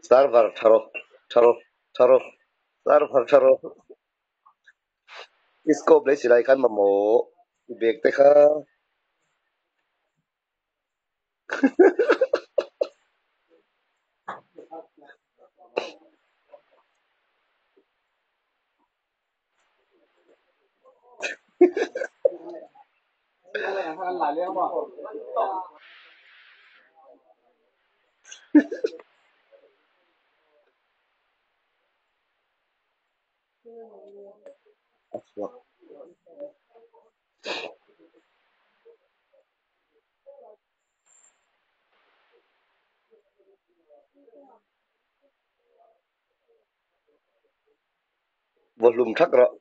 Server tha rawh, tha rawh, tha rawh, server tha rawh. I scope leh silai khan mamawh i bag te kha. A chhuak. Vawhlum thak rawh.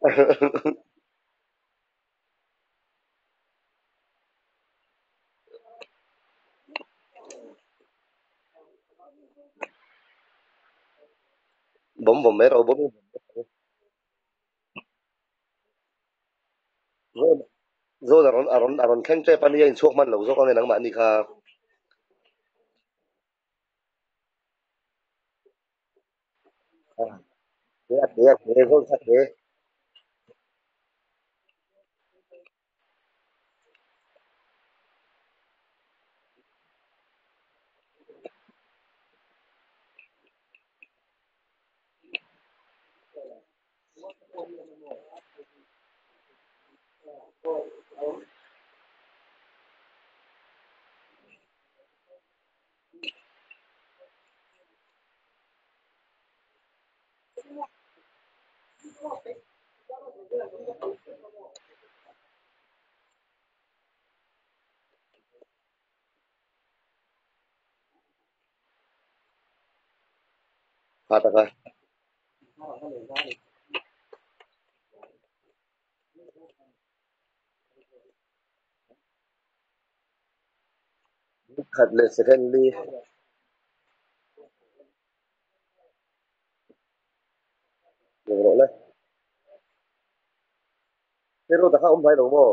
Bawm vawm mai rawh, bawm Zawn zawn a rawn a rawn a rawn thleng tep a nia inchhuak hman lo zawk ang e nangmahni kha. A te a te zawn kha te. Kha ta kha. Khat leh second li. Rawh le. Hero ta kha awm hnai lo maw?